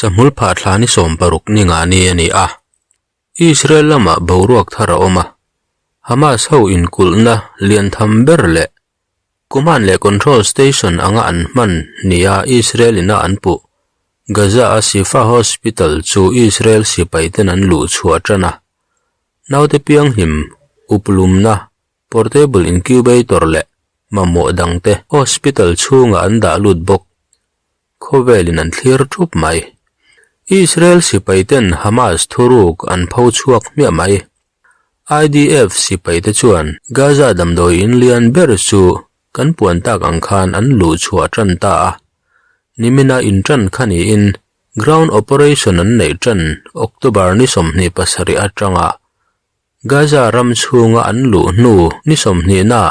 Sahmul phah thla ni 60 ni nga ni a ni a. Israel lamah boruak thar a awm a, Hamas ho inkulhna lian tham ber leh Command leh Control Station anga an hman nia Israel ina an puh Gaza-a Shifa Hospital chu Israel sipaiten an luh chhuah tan a. Naute pianghlim uplumna Portable incubator leh mamawh dangte hospital chhungah an dah lut bawk. Khawvelin an thlir thup mai. Israel sipaiten Hamas thuruk an pho chhuak hmiah mai. IDF sipaite chuan Gaza damdawi in lian ber chu kan puan tak ang khan an luh chhuah tan ta a. Nimina intan kha niin ground operation an neih tan October ni 27 atanga Gaza ram chhunga an luh hnu ni 20 ah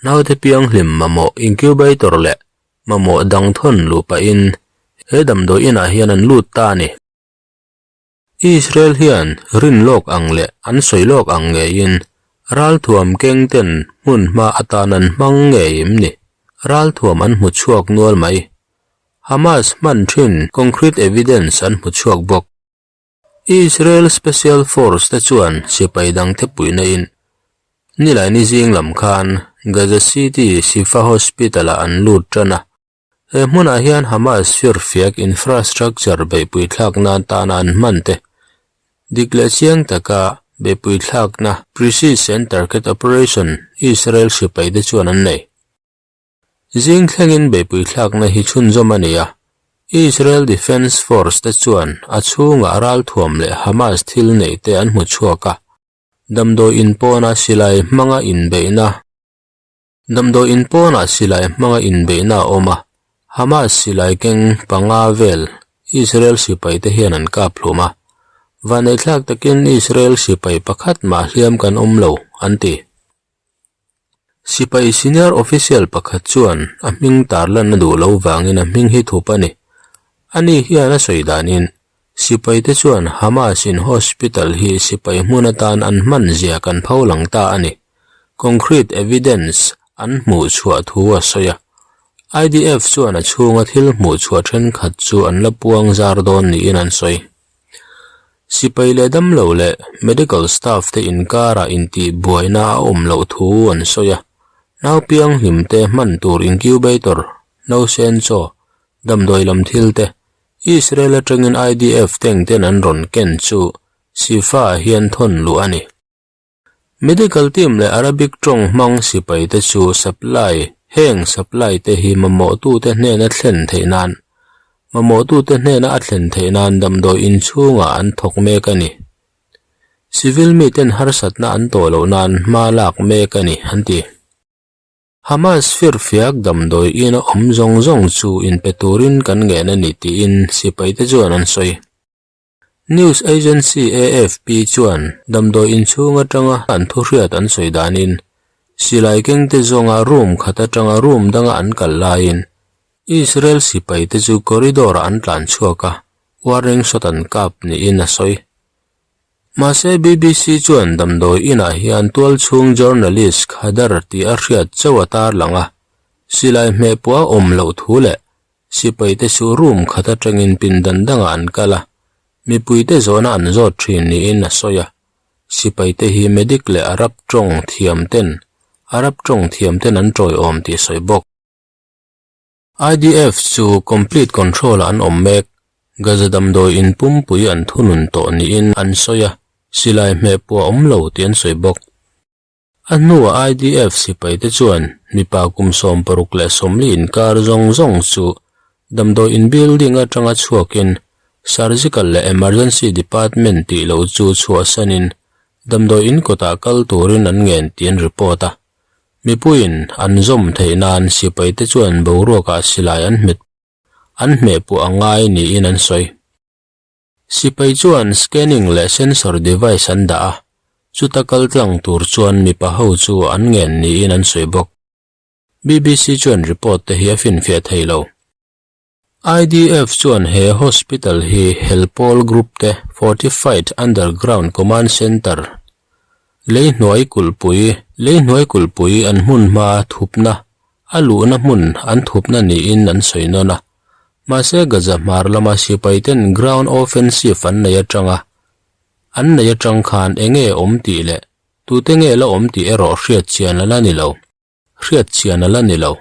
naute pianghlim mamawh incubator leh mamawh dang thawn luh pahin he damdawi inah hian an lut ta a ni. Israel hian rin lawk ang leh an sawi lawk ang ngeiin ralthuam keng ten hmun hma atan an hmang ngei em ni? Ralthuam an hmu chhuak nual mai. Hamas hman thin concrete evidence an hmu chhuak bawk. Israel Special Force te chuan sipai dangte puihna in Nilaini zing lam khan Gaza City Shifa Hospital-ah an lut tan a. He hmunah hian Hamas firfiak infrastructure beihpui thlak nan tana an hman te dik leh chiang taka beihpui thlakna Precision Target Operation Israel sipai te chuan an nei. Zing thlengin beihpui thlakna hi chhunzawm a ni a, Israel Defense Force te chuan a chhungah ralthuam leh Hamas thil neih te an hmu chhuak a, damdawi in pawnah silai hmanga inbeihna Damdawi in pawnah silai hmanga inbeihna a awm a, Hamas silai keng panga vel Israel sipai te hian an kap hlum a, vaneihthlak takin Israel sipai pakhat mah hliam kan awm lo, an ti. Sipai senior official pakhat chuan a hming tarlan a duh lo vangin a hming hi thup a ni. Ani hian a sawi danin, Sipai te chuan Hamas in hospital hi sipai hmun atan an hman zia kan pho lang ta a ni. Concrete evidence an hmuh chhuah thu a sawi a. IDF chuan a chhunga thil hmuh chhuah thenkhat chu an la puang zar dawn niin an sawi. Sipai leh damlo leh medical staff te inkarah intihbuaina a awm loh thu an sawi a, nau pianghlim te hman tur incubator, nausen chaw, damdawi lam thil te Israel atangin IDF tank ten an rawn ken chu Shifa ah hian thawn luh a ni. Medical team leh Arabic tawng hmang sipai te chu supply heng supply te hi mamawhtute hnena thlen theih nan mamawhtute hnena a thlen theih nan damdawi inchhungah an thawk mek a ni. Civil miten harsatna an tawh loh nan hma lak mek a ni, an ti. Hamas firfiak damdawi ina awm zawng zawng chu inpe turin kan ngen a ni tiin sipaite chuan an sawi. News agency AFP chuan damdawi inchhung atanga an thuhriat an sawi danin silai kengte zawnga room khat atanga room danga an kal laiin Israel sipaite chu corridor-ah an tlan chhuak a, warning shot an kap niin a sawi. Mahse BBC chuan damdawi inah hian tualchhung journalist Khadar tih a hriat chauh a tarlang a, silai hmehpawh a awm loh thu leh Sipaite chu room khat atangin pindan dangah an kal a, mipuite zawhna an zawt thin niin a sawi a. Sipaite hi medic leh Arab tawng thiam ten Arab tawng thiam ten an tawiawm tih sawi bawk. IDF chu complete control-ah an awm mek, Gaza damdawi in pumpui an thunun tawh niin an sawi a, silai hmehpawh a awm lo tih an sawi bawk. A hnuah IDF sipaite chuan mipa kum 60 leh 40 inkar zawng zawng chu damdawi in building atanga chhuakin Surgical leh Emergency Department tih loh chu chhuahsanin damdawi in kawtah kal turin an ngen tih an report a. Mipuiin an zawm theih nan sipaite chuan boruakah silai an hmet an hmehpuah a ngai niin an sawi. Sipai chuan scanning leh sensor device an dah a, chuta kal tlang tur chuan mipa ho chu an ngen niin an sawi bawk. BBC chuan report te hi a finfiah thei lo. IDF chuan he hospital hi Helpawl group te Fortified Underground Command Center, Leihnuai kulhpui, Leihnuai kulhpui an hmun hma thupna, a luhna hmun an thupna niin an sawi nawn a. Mahse Gaza hmar lama sipaiten ground offensive an nei atanga an nei atang khan enge awm tih leh tute nge la awm tih erawh hriat chian a la ni lo. Hriat chian a la ni lo.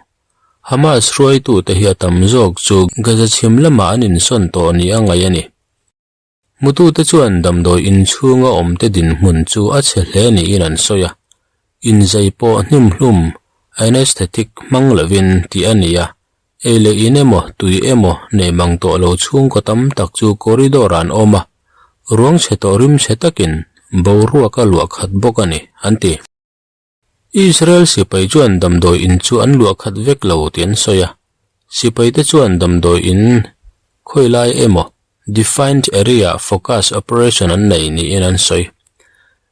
Hamas hruaitute hi a tam zawk chu Gaza chhim lamah an insawn tawh ni a ngaih a ni. Hmutute chuan damdawi inchhunga awmte dinhmun chu a chhe hle niin an sawi a, inzai pawh hnimhlum, anesthetic, hmang lovin tih a ni a, ei leh in emaw tui emaw nei mang tawh lo chhungkaw tam tak chu corridor ah an awm a, ruang chhe tawh rimchhe takin boruak a luah khat bawk a ni, an ti. Israel sipai chuan damdawi in chu an luah khat vek lo tih an sawi a, sipaite chuan damdawi in khawi lai emaw defined area focus operation an nei niin an sawi.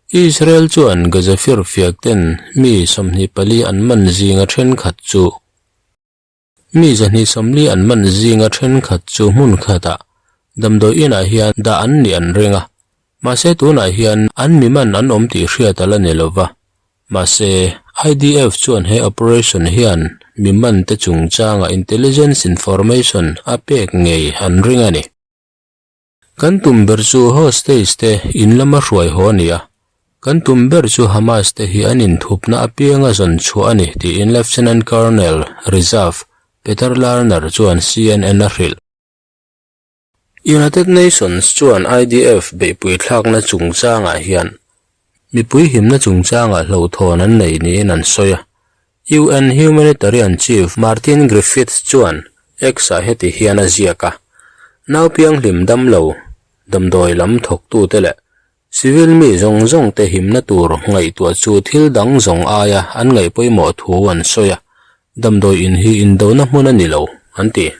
Israel chuan Gaza firfiak ten mi 24 an man zinga thenkhat chu Mi 240 an man zinga thenkhat chu hmun khatah damdawi inah hian dah an nih an ring a, mahse tunah hian an mi man an awm tih hriat a la ni lo va. Mahse, IDF chuan he operation hian mi man te chungchanga intelligence information a pek ngei an ring a ni. Kan tum ber chu hostage te in lama hruai haw a ni a, kan tum ber chu Hamas te hi an inthupna apianga zawn chhuah a ni tiin Lieutenant Colonel, Reserve, Peter Lerner chuan CNN a hrilh. United Nations chuan IDF beihpui thlakna chungchangah hian mipui himna chungchangah hlauhthawn an nei niin an sawi a, UN Humanitarian Chief Martin Griffiths chuan X-ah heti hian a ziak a, Nau pianghlim dam lo, damdawi lam thawktute leh civil mi zawng zawngte himna tur ngaihtuah chu thil dang zawng aia an ngaih pawimawh thu an sawi a, damdawi in hi indona hmun a ni lo, an ti.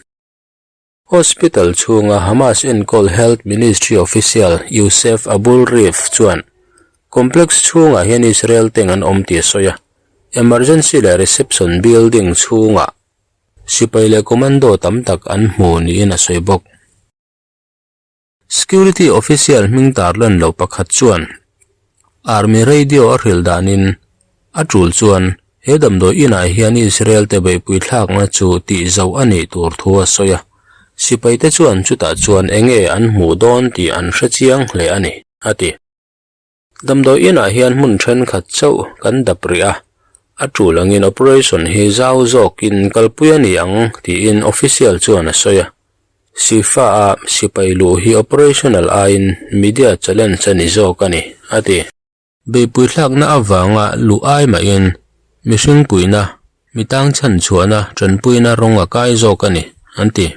Hospital chhunga Hamas enkawl Health Ministry official Yousef Abul Rif chuan complex chhungah hian Israel teng an awm tih a sawi a, emergency leh reception building chhungah sipai leh commando tam tak an hmu niin a sawi bawk. Security official hming tarlan loh pakhat chuan Army radio a hrilh danin a tul chuan he damdawi inah hian Israel te beihpui thlakna chu tih zauh a nih tur thu a sawi a, sipaite chuan chutah chuan enge an hmuh dawn tih an hre chiang hle a ni, a ti. Damdawi inah hian hmun thenkhat chauh kan dap rih a, a tul angin operation hi zau zawkin kalpui a ni ang tiin official chuan a sawi a. Sifa-a sipai luh hi operational aiin media challenge a ni zawk a ni, a ti. Beihpui thlakna avanga luh ai mahin mihring puihna, mi tang chhanchhuahna tanpuina rawng a kai zawk a ni, an ti.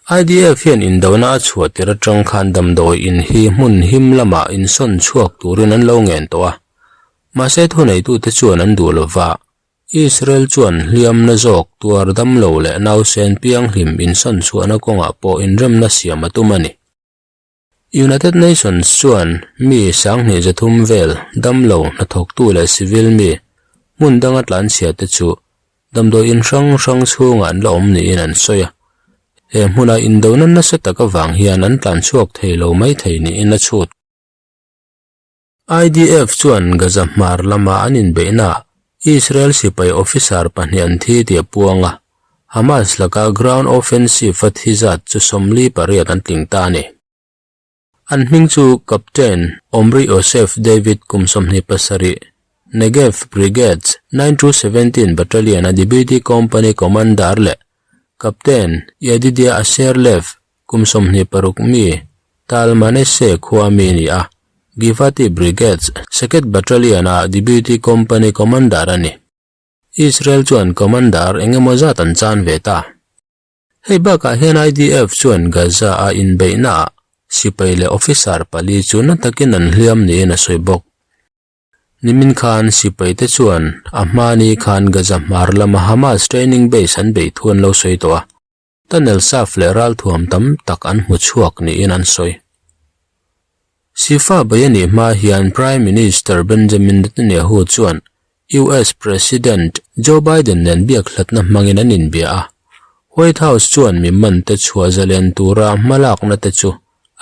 IDF hian indona a chhuah tir atang khan damdawi in hi hmun him lamah insawn chhuak turin an lo ngen tawh a, mahse thuneitute chuan an duh lova, Israel chuan hliamna zawk tuar damlo leh nausen pianghlim insawn chhuahna kawngah pawh inremna siam a tum a ni. United Nations chuan mi 2300 vel damlo hnathawktu leh civil mi hmun danga tlanchhia te chu Damdawi in hrang hrang chhungah an la awm niin an sawi a, he hmuna indona nasa tak avang hian an tlan chhuak thei lo mai thei niin a chhut. IDF chuan Gaza hmar lama an inbeihnaah Israel sipai officer pahnih an thi tih a puang a, Hamas laka ground offensive-a thi zat chu 48 an tling ta a ni. An hming chu Captain Omri Yosef David kum 27, Negev Brigade's 9-17 Battalion-a Deputy Company Commander leh Captain Yedidia Asher Lev kum 26 mi, Tal Manaseh khua mi a ni a, Givati Brigade's Shaked Battalion-a Deputy Company Commander a ni. Israel chuan Commander eng emaw zat an chan ve ta. Hei bakah hian IDF chuan Gaza-a inbeihnaah sipai leh officer pali chu na takin an hliam niin a sawi bawk. Nimin khan sipaite chuan a hmani khan Gaza hmar lama Hamas training base an beih thu an lo sawi tawh a, tunnel saf leh ralthuam tam tak an hmu chhuak niin an sawi. Sifa bei a nih hma hian Prime Minister Benjamin Netanyahu chuan US President Joe Biden nen biak hlatna hmangin an inbia a, White House chuan mi mante chhuah zalen tura hmalakna te chu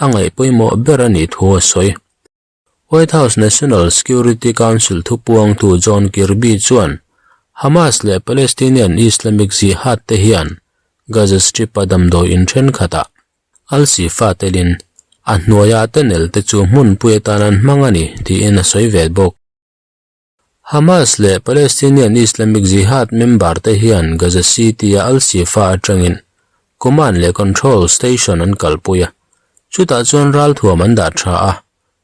a ngaih pawimawh ber a nih thu a sawi. White House National Security Council thupuangtu John Kirby chuan Hamas leh Palestinian Islamic Jihad te hian. Gaza Strip-a damdawi in thenkhatah Al-Shifa telin a hnuaia tunnel te chu hmunpui atan an hmang a ni tiin a sawi ve bawk. Hamas leh Palestinian Islamic Jihad member te hian Gaza City-a Al-Shifa atangin command leh control station an kalpui a, chutah chuan ralthuam an dah tha a,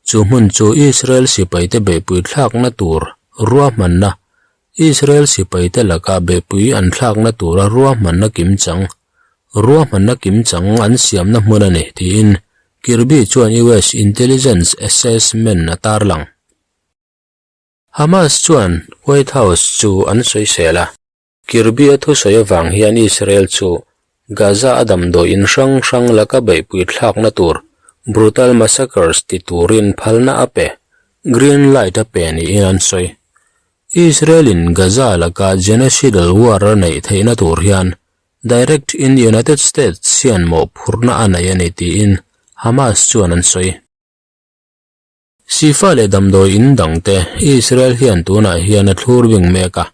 chu hmun chu Israel sipaite beihpui thlakna tur ruahmanna Israel sipaite laka beihpui an thlakna tura ruahmanna kimchang ruahmanna kimchang an siamna hmun a ni, tiin Kirby chuan US intelligence assessment a tarlang. Hamas chuan White House chu an sawisel a. Kirby-a thusawi avang hian Israel chu Gaza a damdawi in hrang hrang laka beihpui thlakna tur brutal massacres ti turin phalna a pe, green light a pe niin an sawi. Israel-in Gaza laka genocidal war a neih theihna tur hian direct in United States hian mawhphurhna a nei a ni tiin Hamas chuan an sawi. Shifa leh damdawi in dangte Israel hian tunah hian a thlur bing mek a,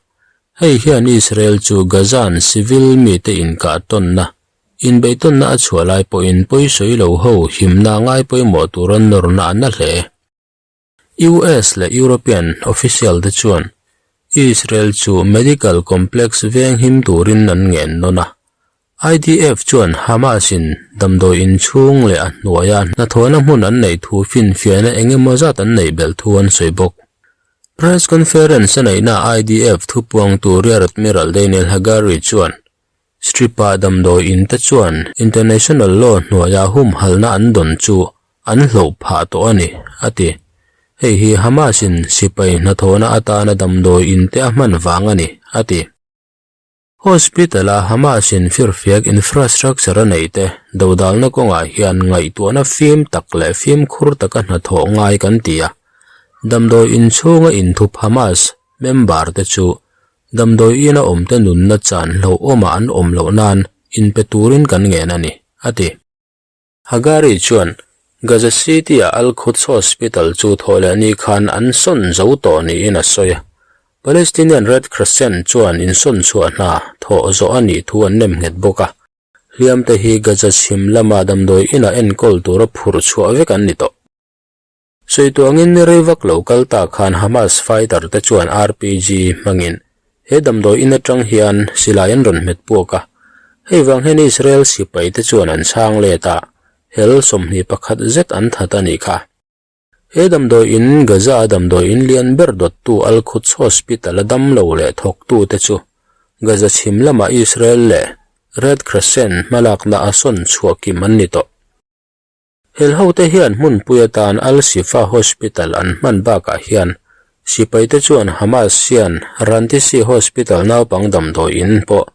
hei hian Israel chu Gazan civil mite inkah tawnna, inbeihtawnna a chhuah lai pawhin pawisawi lo ho himna ngai pawimawh tura nawrna a na hle. US leh European official te chuan Israel chu medical complex veng him turin an ngen nawn a. IDF chuan Hamas in damdawi inchhung leh a hnuaia hnathawhna hmun an neih thu finfiahna eng emaw zat an neih belh thu an sawi bawk. Press conference a neihna IDF thupuangtu Rear Admiral Daniel Hagari chuan Strip-a damdawi in te chuan international law hnuaia humhalna an dawn chu an hloh phah tawh a ni, a ti. Hei hi Hamas-in sipai hnathawhna atana damdawi in te a hman vang a ni, a ti. Hospital-a Hamas-in firfiak infrastructure a neih te dodalna kawngah hian ngaihtuahna fim tak leh fimkhur taka hnathawh ngai kan ti a. Damdawi in chhunga inthup Hamas member te chu Damdawi ina awmte nunna chan hlauhawmah an awm loh nan inpe turin kan ngen a ni, a ti. Hagari chuan Gaza City-a Al-Quds Hospital chu thawhleh ni khan an sawn zo tawh niin a sawi a. Palestinian Red Crescent chuan insawn chhuah hna thawh zawh a nih thu an nem nghet bawk a. Hliamte hi Gaza chhim lama damdawi inah enkawl tura phurh chhuah vek an ni tawh. Sawi tuangin ni rei vak lo kal ta khan Hamas fighter te chuan RPG hmangin he damdawi in atang hian silai an rawn hmet puak a, hei vang hian Israel sipai te chuan an chhang let a, hel 21 zet an that a nih kha. He damdawi in Gaza a damdawi in lian ber dawttu Al-Quds Hospital a dam lo leh thawktu te chu Gaza chhim lamah Israel leh Red Crescent hmalakna a sawn chhuah kim an ni tawh. Helhote hian hmunpui atan Al-Shifa Hospital an hman bakah hian sipaite chuan Hamas hian Rantisi Hospital naupang damdawi in pawh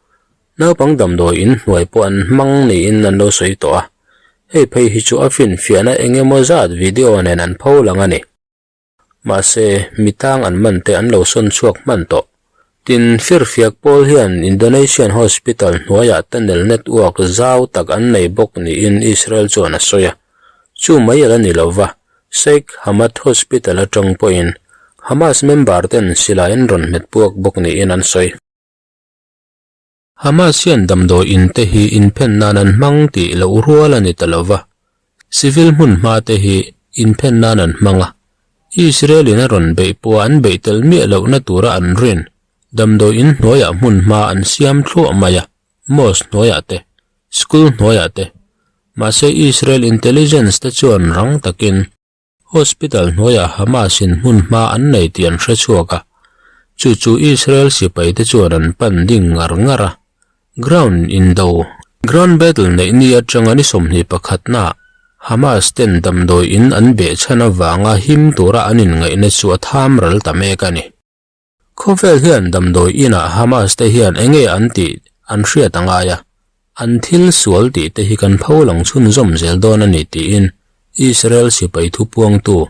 naupang damdawi in hnuai pawh an hmang niin an lo sawi tawh a, hei phei hi chu a finfiahna eng emaw zat video nen an pho lang a ni. Mahse, mi tang an man te an lo sawn chhuak hman tawh. Tin, firfiak pawl hian Indonesian hospital hnuaiah tunnel network zau tak an nei bawk niin Israel chuan a sawi a. Chu mai a la ni lo va, Sheikh Hamad Hospital atang pawhin Hamas member ten silai an rawn hmet puak bawk niin an sawi. Hamas hian damdawi in te hi inphen nan an hmang tih loh rual a ni ta lo va, civil hmun hma te hi inphen nan an hmang a, Israel in a rawn beih pawha an beih tel miah lohna tura an rin damdawi in hnuaiah hmun hma an siam thluah mai a, mosque hnuaiah te, school hnuaiah te. Mahse Israel intelligence te chuan rang takin Hospital hnuaiah Hamas in hmun hma an nei tih an hre chhuak a, chu chu Israel sipai te chuan an pan ding ngar ngar a. Ground indo, Ground battle neih ni atanga ni 21 naah Hamas ten damdawi in an behchhan avanga him tura an inngaihna chu a tham ral ta mek a ni. Khawvel hian damdawi inah Hamas te hian enge an tih an hriat a ngai a, an thil sual tih te hi kan pho lang chhunzawm zel dawn a ni tiin Israel sipai thupuangtu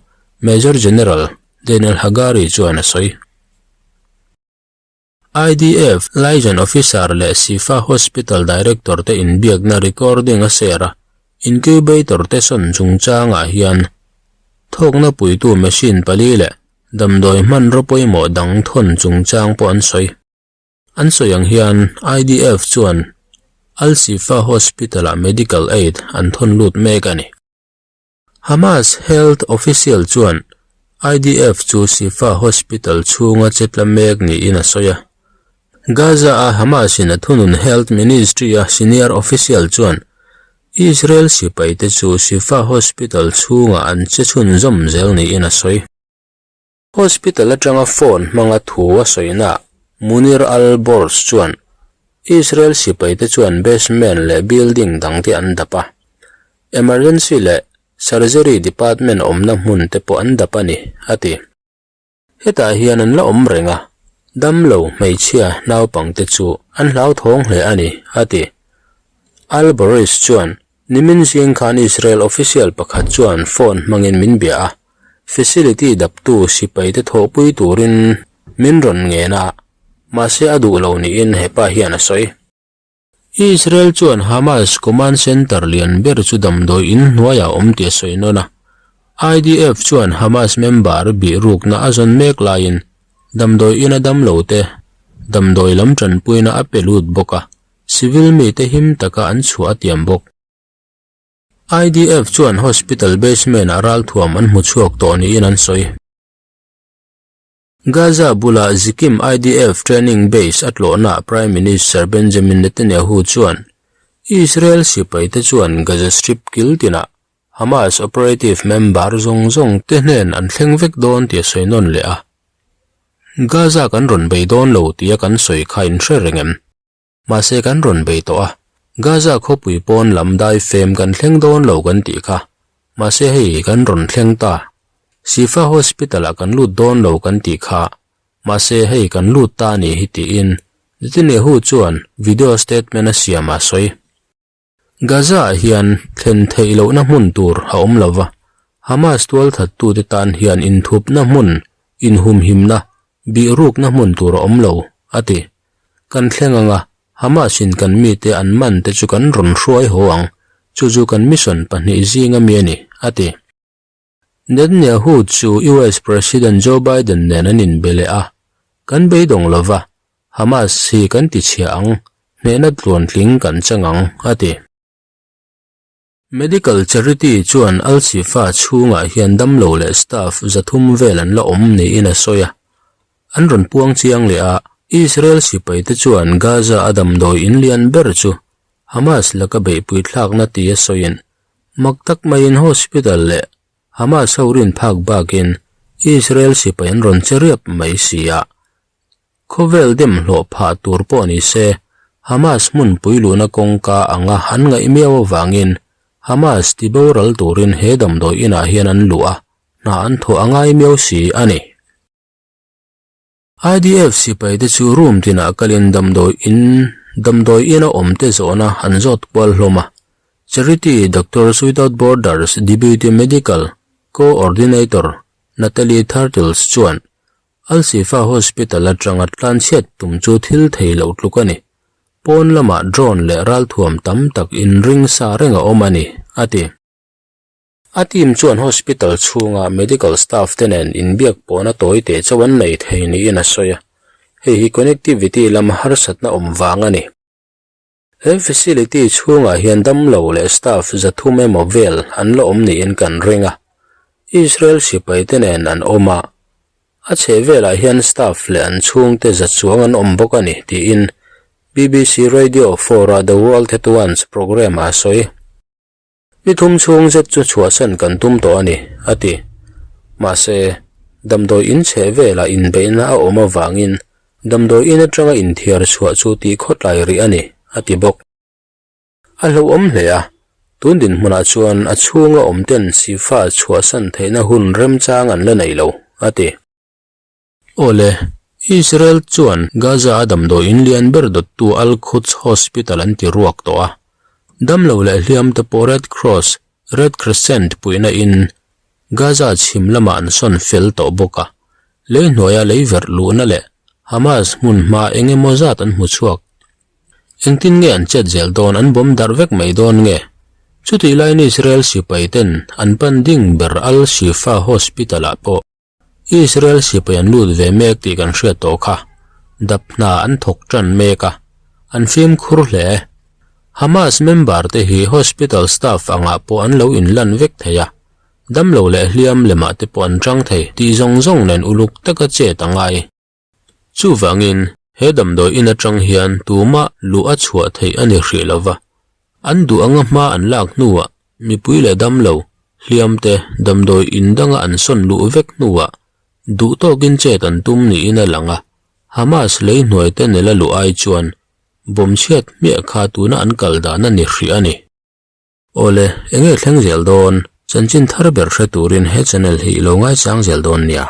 Major General Daniel Hagari chuan a sawi. IDF Liaison Officer leh Shifa Hospital Director te inbiakna recording a share a, incubator te sawn chungchangah hian thawkna puitu machine pali leh Damdawi hmanraw pawimawh dang thawn chungchang pawh an sawi. An sawi ang hian IDF chuan Al-Shifa Hospital-ah medical aid an thawn lut mek a ni. Hamas health official chuan IDF chu Shifa Hospital chhunga che tla mek niin a sawi a. Gaza-a Hamas-in a thunun Health Ministry-a senior official chuan Israel sipaite chu Shifa Hospital chhungah an che chhunzawm zel niin a sawi. Hospital atanga phone hmanga thu a sawina Munir al-Borz chuan Israel sipaite chuan basement leh building dangte an dap a, emergency leh surgery department awmna hmun te pawh an dap a ni, a ti. Hetah hian an la awm reng a, damlo hmeichhia naupangte chu an hlauthawng hle a ni, a ti. Al-Boris chuan nimin zing khan Israel official pakhat chuan phone hmangin min bia a, Facility daptu sipaite thawhpui turin min rawn ngen a, mahse a duh lo niin hepa hian a sawi. Israel chuan Hamas command center lian ber chu damdawi in hnuaiah a awm tih a sawi nawn a. IDF chuan Hamas member bihrukna a zawn mek laiin damdawi ina damlote damdawi lam tanpuina a pe lut bawk a, civil mite him taka an chhuah a tiam bawk. IDF chuan hospital basement-ah ralthuam an hmu chhuak tawh niin an sawi. Gaza bula Zikim IDF training base a tlawhnaah Prime Minister Benjamin Netanyahu chuan Israel sipaite chuan Gaza Strip kil tinah Hamas operative member zawng zawng te hnen an thleng vek dawn tih a sawi nawn leh a. Gaza kan rawn bei dawn lo tia kan sawi kha in hre reng em? Mahse kan rawn bei tawh a, Gaza khawpui pawn lam dai fem kan thleng dawn lo kan tih kha. Mahse hei kan rawn thleng ta. Shifa Hospital ah kan lut dawn lo kan tih kha. Mahse hei kan lut ta a nih hi tiin Netanyahu chuan video statement a siam a sawi. Gaza-ah hian thlen theih lohna hmun tur a awm lo va, Hamas tualthattute tan hian inthupna hmun, inhumhimna, bihrukna hmun tur a awm lo, a ti. Kan thleng ang a, Hamas-in kan mite an man te chu kan rawn hruai haw ang, chu chu kan mission pahnih zinga mi a ni, a ti. Netanyahu chu US President Joe Biden nen an inbe leh a, Kan beidawng lo va, Hamas hi kan tichhia ang, hnehna tluantling kan chang ang, a ti. Medical charity chuan Al-Shifa chhungah hian damlo leh staff 300 vel an la awm niin a sawi a. An rawn puang chiang leh a, Israel sipaite chuan Gaza a damdawi in lian ber chu Hamas laka beihpui thlakna tia sawiin Mak tak maiin hospital leh Hamas ho rin phak bakin Israel sipai an rawn che riap mai si a. Khawvel dem hlawh phah tur pawh ni se, Hamas hmunpui luhna kawngka anga an ngaih miau avangin Hamas ti boral turin he damdawi inah hian an luh a, hna an thawh a ngai miau si a ni. IDF sipaite chu room tinah kalin damdawi in damdawi ina awmte zawhna an zawt kual hlawm a. Charity Doctors Without Borders Deputy Medical Co-ordinator Natalie Turtles chuan Al-Shifa Hospital atanga tlanchhiat tum chu thil thei loh tluk a ni. Pawn lamah drone leh ralthuam tam tak inring sa reng a awm a ni, a ti. A team chuan hospital chhunga medical staff te nen inbiak pawhna tawi teh chauh an nei thei niin a sawi a, hei hi connectivity lama harsatna awm vang a ni. He facility chhungah hian damlo leh staff 300 emaw vel an la awm niin kan ring a, Israel sipai te nen an awm a, a chhehvelah hian staff leh an chhungte za chuang an awm bawk a ni tiin BBC Radio 4-a The World at Once programme-ah a sawi. Ni thum chhung zet chu chhuahsan kan tum tawh a ni, a ti. Mahse, damdawi in chheh velah inbeihna a awm avangin damdawi in atanga inthiar chhuah chu tih khawtlai rih a ni, a ti bawk. A hlauhawm hle a, tun dinhmunah chuan a chhunga awmten Sifa chhuahsan theihna hun remchang an la nei lo, a ti. Awle, Israel chuan Gaza-a damdawi in lian ber dawttu Al-Quds Hospital an ti ruak tawh a. Damlo leh hliamte pawh Red Cross, Red Crescent puihna in Gaza chhim lamah an sawn fel tawh bawk a. Lei hnuaia lei verh luhna leh Hamas hmun hma eng emaw zat an hmu chhuak. Engtin nge an chet zel dawn an bawm darh vek mai dawn nge? Chutih laiin Israel sipai ten an pan ding ber Al-Shifa Hospital-ah pawh Israel sipai an lut ve mek tih kan hriat tawh kha. Dap hna an thawk tan mek a, an fimkhur hle. Hamas member te hi hospital staff angah pawh an lo inlan vek thei a, damlo leh hliam lemah te pawh an chang thei tih zawng zawng nen uluk taka chet a ngai. Chuvangin, he damdawi in atang hian tumah luh a chhuah theih a ni hrih lo va, an duh anga hma an lak hnuah mipui leh damlo, hliam te damdawi in danga an sawn luh vek hnuah duh tawkin chet an tum niin a lang a, Hamas lei hnuai te nela luh ai chuan Bawm chhiat hmiah kha tuna an kal dan a ni hrih a ni. Awle, enge thleng zel dawn? Chanchin thar ber hre turin he channel hi i lo ngaichang zel dawn nia.